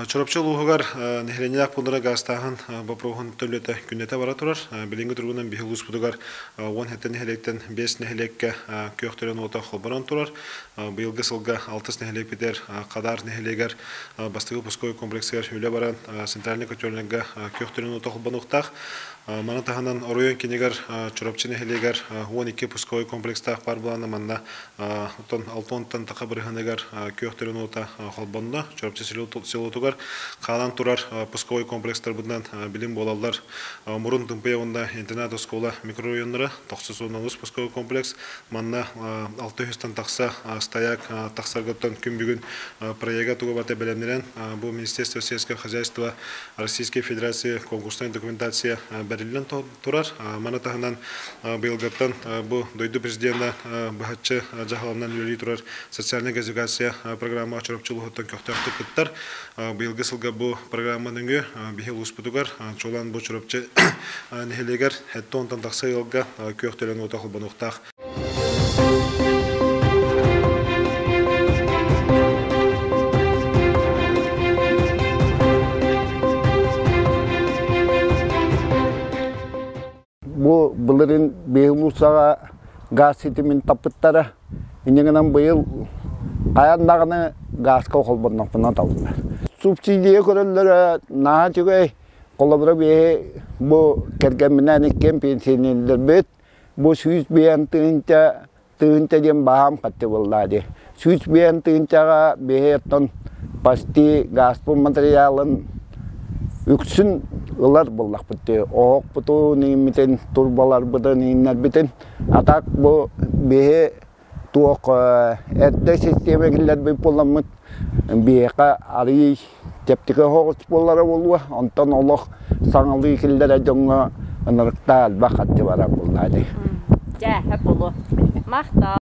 Чурапчы улууһугар нэһилиэнньэлээх пууннара гаастааһын боппуруоһун төлүөтэ күннэтэ бара турар. Билиҥҥи туругунан биһи улууспутугар 17 нэһилиэктэн 5 нэһилиэккэ күөх төлөн уота холбонон турар. Быйылгы сылга алтыс нэһилиэкпитигэр Хадаар нэһилиэгэр бастакы выпусковой комплексыгар үлэ баран центральнай котельнайга күөх төлөн уота холбонуохтаах. Маны таһынан оройуон кинигэр Чурапчы нэһилиэгэр 12 пусковой комплекстаах баар буолан манна Оттон Алтонтан таха бырыһаныгар күөх төлөн уота холбонно. Чурапчы селотугар хаалан турар пусковой комплекстарбытынан билим буолаллар. Мурун Тымпыйа уонна интернат оскуола микрорайоннара тохсус уонна онус пусковой комплекс. Манна 600-тан тахса стояк тахсаргыттан күн бүгүн проега туга барыта бэлэмнэнэн бу Министерство сельского хозяйства Российской Федерации конкурсная документация бэриллэн турар. Маны таһынан быйылгыттан бу дойду президенэ быһаччы дьаһалынан үлэлии турар социальная газификация программаҕа Чурапчы улууһуттан көхтөөхтүк кыттар. Быйылгы сылга бу программа нөҥүө биһи улууспутугар чуолаан бу Чурапчы нэһилиэгэр 70 тахса ыалга күөх төлөн уота холбонуохтаах. Бу былырыын Бейлусаҕа гаас ситимин таппыттара. Инньэ гынан быйыл хайаан даҕаны гааска холбоннохпуна табыллар. Субсидия көрөллөрө наһаа үчүгэй. Холобура биһи бу кэргэмминээн иккиэн пенсионердарбыт. Бу 105 тыһыынча диэн баһаам хатты буоллаа дии. 105 тыһыынчаҕа биһи оттон почти газпын материалын үксүн ылар буоллахпыт дии. Оһохпутун ииммитин, турбаларбытын ииннэрбитин. А так бу биһи туох эрдэ систиэмэ киллэрбит буоламмыт биһиэхэ арыый чэпчэки оһоҕос буолара буолуо. Онтон олох саҥалыы киллэрэ дьоҥҥо ынырыктаа элбэх харчы барар буоллаа дии. Дьээһэ буолуо. Махтал.